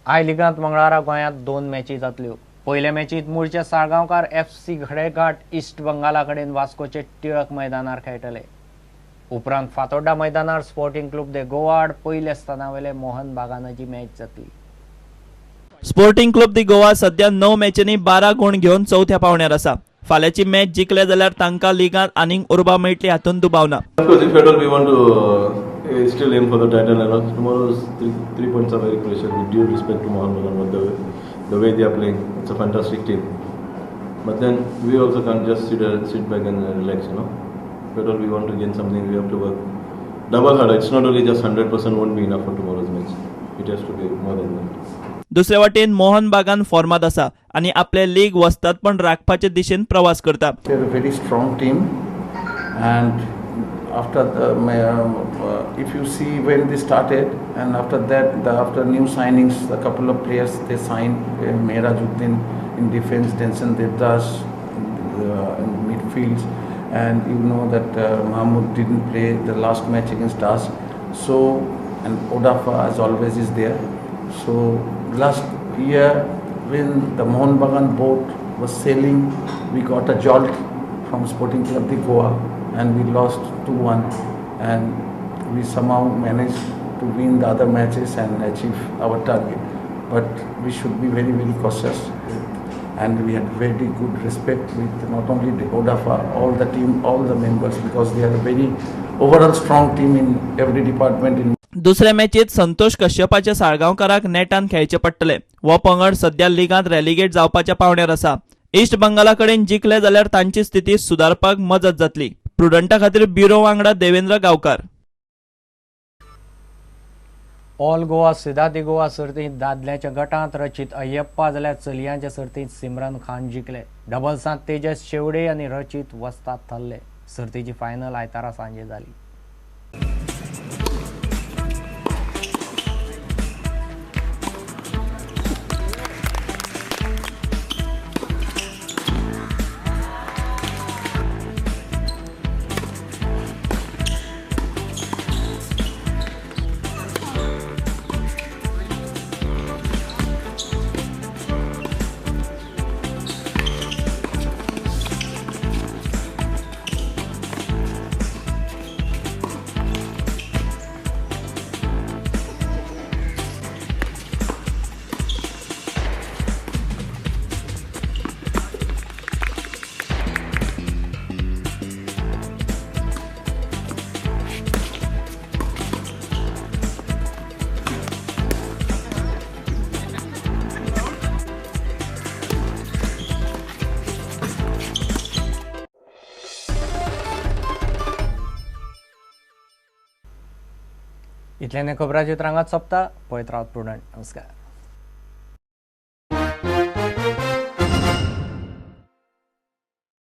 I लिगांत मंगळारा गोंयांत 2 मॅची जातल्यो. पयल्या मॅचींत मुळचे साळगांवकार FC Khadeghat east बंगाला कडेन वास्कोचे टिळक मैदानार खेळटले. उपरांत फातोड्डा मैदानार स्पोर्टिंग क्लब दे गोवा आड पयल्या स्थानावेले मोहन बागानाची मॅच जातली. स्पोर्टिंग क्लब दी गोवा सध्या 9 मॅचींनी 12 गुण घेवन चवथ्या पावण्यार आसा. फाल्यांची मॅच जिखले जाल्यार तांकां लिगांत आनीक उर्बा मेळटली हातूंत दुबाव ना. Of course, if at all we want to still aim for the title, and tomorrow's three points are very crucial. With due respect to Mohan Bagan, but the way they are playing, it's a fantastic team. But then we also can't just sit back and relax, you know. If at all we want to gain something, we have to work double harder. It's not only just 100% won't be enough for tomorrow's match. It has to be more than that. दुसरे वाटेन मोहन बागान फॉर्मात आसा आनी आपले league वस्तादपण राखपाचे दिशेन प्रवास करता. They are a very strong team, and after the, if you see when they started, and after that, after new signings, a couple of players they signed, Mehrajuddin in defense, Denson Devdas in midfield, and you know that Mahmood didn't play the last match against us, so, and Odafa as always is there. So last year when the Mohun Bagan boat was sailing, we got a jolt from Sporting Club de Goa and we lost 2-1, and we somehow managed to win the other matches and achieve our target. But we should be very, very cautious, and we had very good respect with not only the Odafa, all the team, all the members, because they are a very overall strong team in every department. In दुसऱ्या मॅचीत संतोष कश्यपाच्या साळगांवकाराक नेटान खेळचें पडटलें. हो पंगड सध्या लिगांत relegate जावपाच्या पावण्यार आसा. इस्ट बंगाला कडेन जिखले जाल्यार तांची स्थिती सुदारपाक मजत जातली. प्रुडंटा खातीर ब्युरो वांगडा देवेंद्र गांवकार. ऑल गोवा सिदादी गोवा सर्तींत दादल्याच्या गटांत रचित अय्यप्पा जाल्यार चलयांच्या सर्तींत सिमरन खान जिखले. डबल्सांत तेजस शेवडे आनी रचित वस्ताद थारले. सर्तीची फायनल आयतारा सांजे जाली. इतल्याने खबरांची रांगात सोंपता. पळयत रावत प्रुडंट. नमस्कार.